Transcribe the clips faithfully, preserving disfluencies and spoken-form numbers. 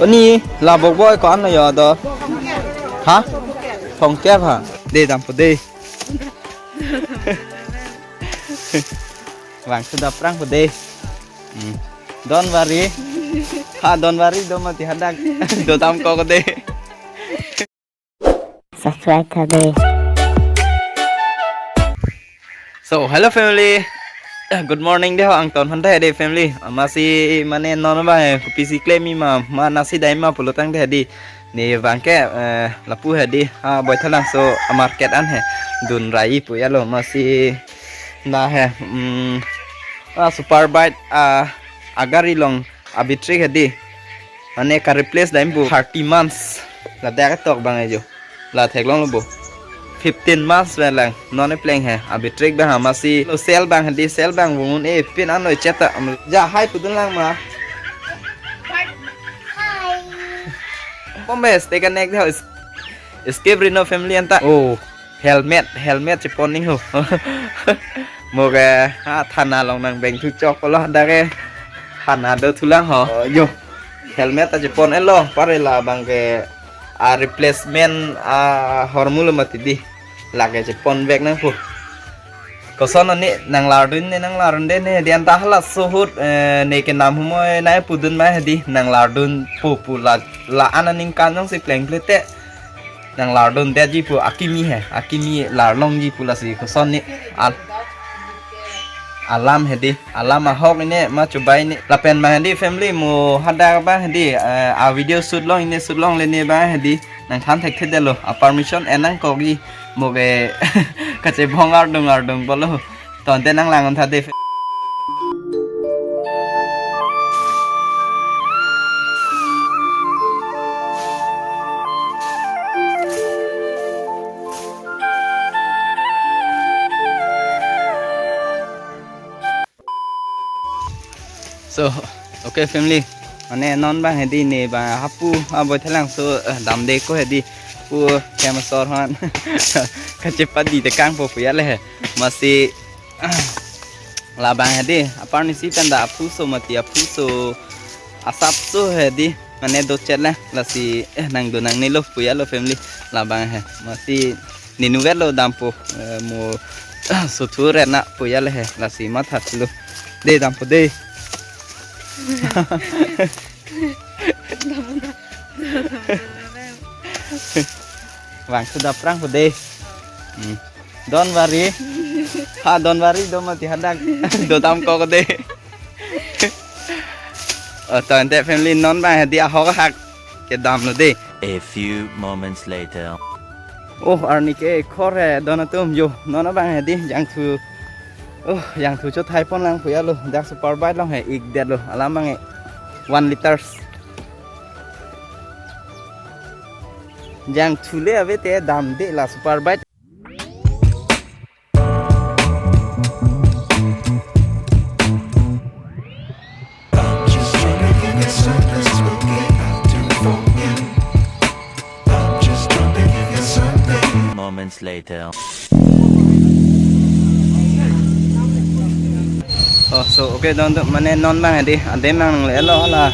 Oni la bokboi ko-an lo yo do? Ha? Thomkep ha? De dampo de. Vangthu dapprang po de. Hmm. Don't worry. Ha, don't worry do mati hadak. Do damkok de. Subscribe tha de. So, hello family. Good morning de ho, angton aphan tha de family. Amatsi mane non abang he, kopisi klem-i ma, ma nasi dai ma pulo tangte di. Ne abang ke, eh, lapu he di, ha, Baithalangso a-market an he. Dun rai pu ya lo, amatsi na he, mm, a-super bike, a, agari along a-battery he di. Mane ka-replace dam pu thirty months. Ladak tok abang he jo. La theklonglo bo. Fifteen months pen lang. Non epleng he. A-battery abang amatsi. Lo sel abang he di, sel abang vungun e pin an lo chet ta. Am, ja hi pudun lang ma. Hi. Pomes, take a neck de ho. Es-, escape Reno family anta. Oh. Helmet, helmet chepon ning ho. Mo ke, ha, thana along nang beng thu chok lo dak ke. Thana do thulang ho. Oh, yo. Helmet ta chepon-et lo, pare labang ke a-replacement ahormu lo mati di. Lake chepon vek nangpo. Koson oni nanglardun ne, nanglardunde ne, di anta halaso ahut, eh, ne kenam humoi nai pudun ma he di, nanglardun po pu la, la-an aningkan jongsi plengple te. Nanglardundetji pu akimi he, akimi larlongji pu lasi koson ni al-, alam he di, alam ahok ne ma chubai ne. Lapen abang he di family mo hadak abang he di, eh, a-video shoot long ne, shoot longle ne abang he di, nangthan thekthedetlo, a-permission en nangkokji, mo ke kachebong ardung ardung pulo. Tangte nanglang-un tha de. So, okay family. Mane non abang he di ne abang hapu aboi thalang so, eh, damde ko he di. Pu kemsor han. Kachepadi tekang po pu ya le he. Amatsi labang he di, apar ni si pen da aphuso mati aphuso asapso he di, mane do chet le, lasi, eh, nangdun nangne lo pu ya lo family, labang he, amatsi ninu vet lo dampo, eh, mo sothu ret na pu ya le he, lasi matha lo, de dampo de. Vangthu dapprang po de. Hmm. Don't worry. Ha, don't worry do mati hadak. Do damkok de. Oh, tangte family non abang he di ahok ahak kedam lo de. A few moments later. Oh, arni ke khor he don atum jo. Non abang he di jangthu. Oh, jangthu chothaiponlang pu ya lo. Dak super bike along he ikdetlo. Alam abang he one liters. Jangthu le ave te damde la super bike. Moments later. Oh, so, okay, don, don, mane non abang he di, adem nangle lo, hala,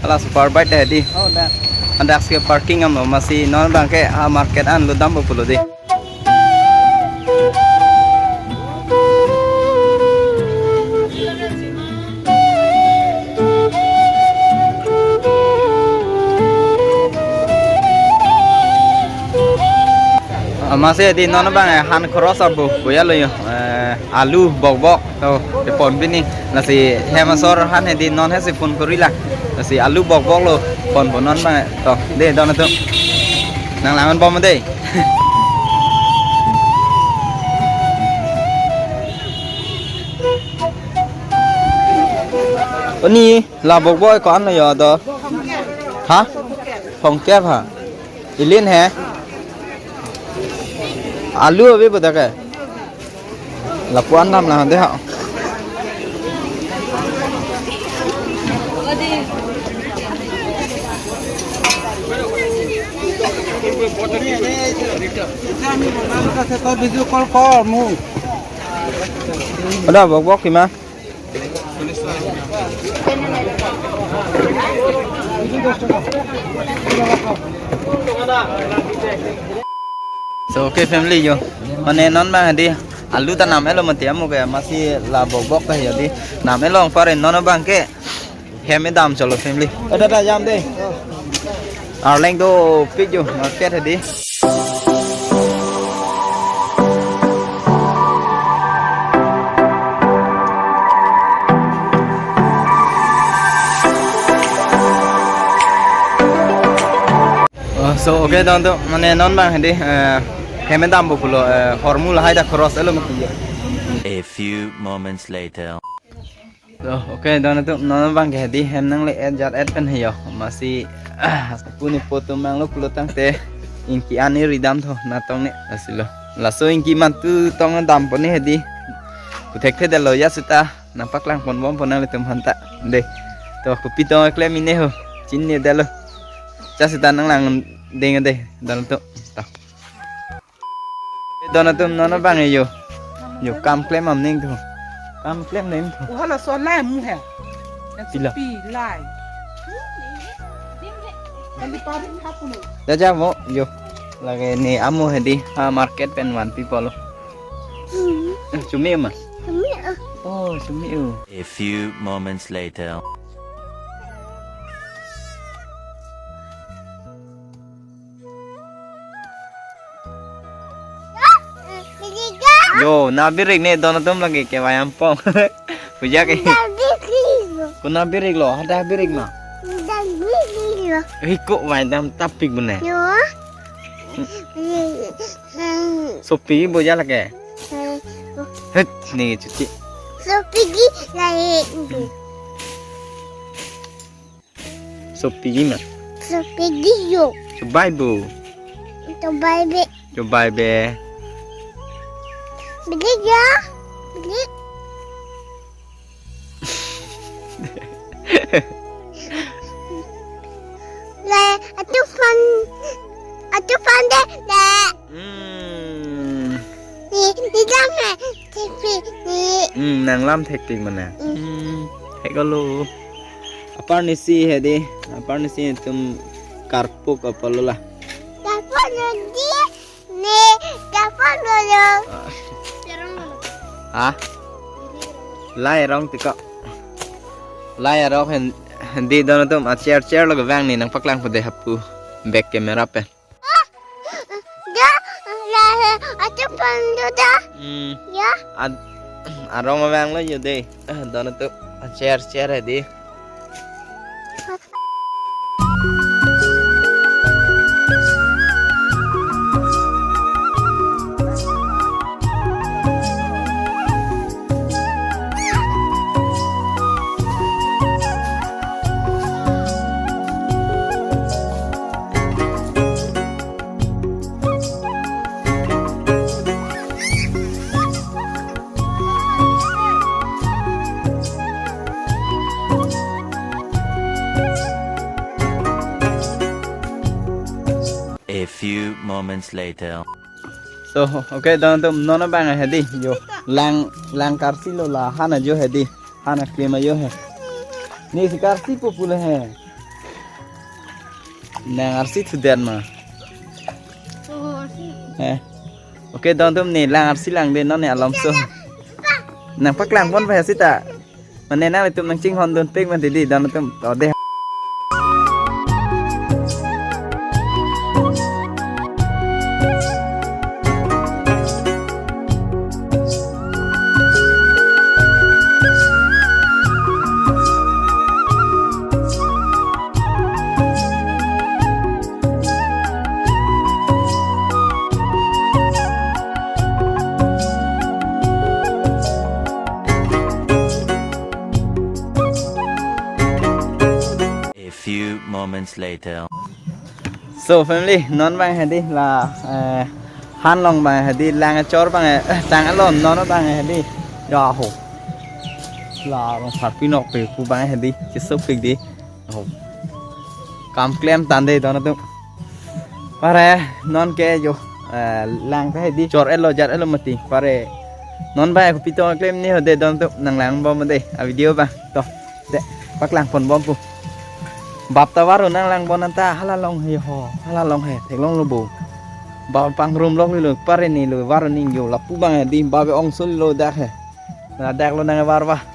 hala super bike he di. Oh, da. Hadak si parking am lo, amatsi non abang ke, ah, market an lo dampo pulo di. Amatsi di non abang, eh, han cross abu, buya lo yo, eh, alu bokbok, to, tepon pini, lasi hem asor han he di non he si phone kori la, lasi alu bokbok lo, ponpo non abang, to, de, don atum, nanglang-un bom de. Oni, la bokbok ko-an lo yo do? Ha? Thomkep ha? Ilin he? Alu ave bo dak ke? Lapu-an dam lang de ha. Ada bokbok kima? So, okay, family yo. Mane non abang hedi alu ta nam-etlo mati, amu ke masi la bok bok ta yo di. Nam-etlo pare non abang ke. Hem edam cholo family. Eh, dada jam de. Arleng dopik yo market hedi. Oh, so, okay, don atum, mane non abang hedi, eh, hem edam pu pulo, eh, hormu lahai ta cross-etlo mati yo. A few moments later. So, okay, don atum, non abang ke hedi hem nangle-et jat-et pen he yo. Masi, ah, pu ne po atum vanglo pulo tangte ingki an iri dam tho, natong ne, lasi lo. Laso ingki mantu tong dam pon ne hedi. Kuthekthedetlo ya seta, nangpaklang pon bom pon nanglitum aphan ta. De. To, kopi tong keklem ne ho. Chinine detlo. Cha seta nanglang ding de, don atum. To. Don atum, non abang yo. Yo, kam klem am ning tho. Kam klem nem tho. Oh, hala so lai mu he. Pila? Pi lai. Kali pari thapulo. Jaja mo yo. Lake ne amu hedi ha market pen vanpi pulo. Eh, chumi ma? Chumi, ah. Oh, chumi o. A few moments later. Yo, nangbirik ne don atum lake kevai ampong. Puja ke. Nangbirik lo. Ko nangbirik lo, hadak birik ma. Nangbirik lo. Hiko vai dam tapik bune. Yo. Sopi boja lake. Het, ne chuti. Sopi gi lai. Sopi gi ma. Sopi gi yo. Chobai bo. Chobai be. Chobai be. Bili ya. Bili. Le, atu pan, atu pan de, le. Hmm. Ni, ni dam he, tipi, ni. Hmm, nanglam thektik mana? Hmm. Hmm, thek-etlo. Apar nisi hedi, apar nisi atum karpuk apalola. Karpuk nodi, ni, karpuk nodi. Ah. Ha? Lai arong tiko. Lai arong hen, hedi don atum a chair chair lo kevang ne nangpaklang po de hapu. Back camera pen. Ya, ya, ya, atu pan do da. Hmm. Ya. Ad-, arong abang lo yo de. Eh, don atum, a chair, chair hedi. A few moments later. So, okay, don atum, non abang hedi, yo, lang, lang karsi lo la, hana jo hedi. Hana klem ajo he. Nisi karsi po pule he. Nang arsi thudet ma. Oh, arsi. He. Okay, don atum, ne lang arsi lang de non ne alom so. Nangpaklang pon pa seta. Mane nanglitum nangchinghon dunpik mati di don atum. To de. A few moments later. So family, non abang hedi la, eh, han along abang hedi lang achor abang, eh, tang alon non abang hedi. Ya ho. La rong sarpi nokpe pu abang hedi, chisopik di. Ho. Kam klem tangte don atum. Pare non ke jo, eh, lang ta hedi chor-etlo jat-etlo mati. Pare non abang kopi tong klem ne ho de don atum, nanglang bom de a video abang. To. De, paklang pon bom pu. Bap ta varo nanglang bon anta, hala long he ho, hala long he, theklonglo bo. Bap pangrum lok lilo, pare ni lo, varo ning yo, lapu bang he, dim bap ong sul lo dak he. Na dak lo nang var va.